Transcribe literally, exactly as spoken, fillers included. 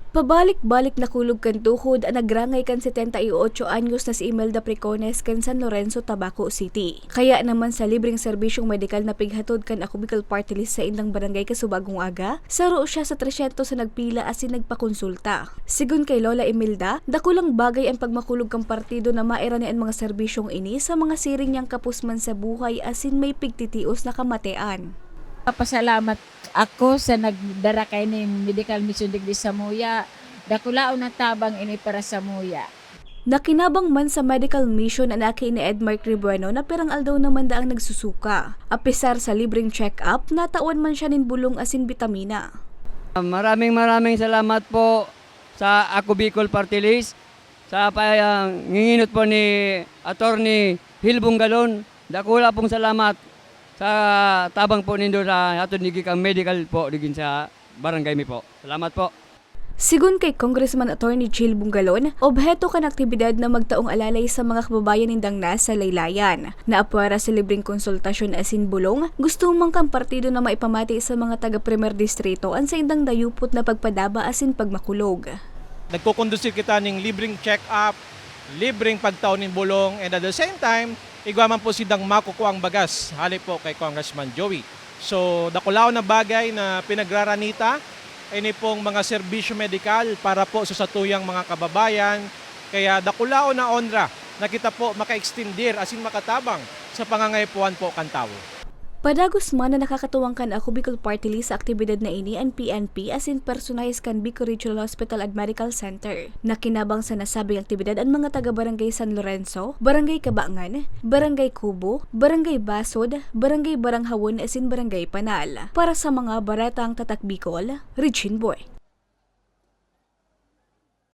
Pabalik-balik nakulog kan tuhod an nagrangay kan setenta y ocho anyos na si Imelda Pricones kan San Lorenzo, Tabaco City. Kaya naman sa libreng serbisyong medikal na pighatod kan Ako Bicol Party List sa indang barangay kasubagong aga, saro siya sa tresyentos na nagpila asin nagpakonsulta. Sigon kay Lola Imelda, dakulang bagay an pagmakulog kan partido na mairani an mga serbisyong ini sa mga siring niyang kapusman sa buhay asin may pigtitios na kamatean. Papasalamat ako sa nagdara kaining medical mission digdi sa samuya. Dakulaon na tabang ini para sa samuya. Nakinabang man sa medical mission an aki ni Edmark Rebueno na pirang aldaw naman daang nagsusuka. Apisar sa libreng check-up, natawan man siya nin bulong asin bitamina. Maraming, maraming salamat po sa Ako Bicol Party List, sa panginginot po ni Attorney Hil Bungalon. Dakula pong salamat sa tabang po nindo sa hatod ni gikang medical po digin sa barangay mi po. Salamat po. Sigon kay Congressman Attorney Jill Bungalon, obheto kan aktibidad na magtaong alalay sa mga kababayan nindang nasa laylayan. Naapwera sa libreng konsultasyon asin bulong, gusto man kan partido na maipamati sa mga taga Primer Distrito an saindang dayupot na pagpadaba asin pagmakulog. Nagkokondusir kita ning libreng check-up, libreng pagtao nin bulong, and at the same time, igwa man po sindang makukuang bagas hali po kay Congressman Joey. So, dakulaon na bagay na pinagraranita ini pong mga serbisyo medikal para po sa satuyang mga kababayan. Kaya dakulaon na onra na kita po makaekstendir asin makatabang sa pangangaipuhan po kan tawo. Padagos man na nakakatuwang kan Ako Bicol Party List sa aktibidad na ini an P N P asin personahe kan Bicol Regional Hospital and Medical Center. Nakinabang sa nasabing aktibidad an mga taga Barangay San Lorenzo, Barangay Kabangan, Barangay Kubo, Barangay Basod, Barangay Baranghawon asin Barangay Panal. Para sa mga baretang Tatak Bicol, Regine Boy.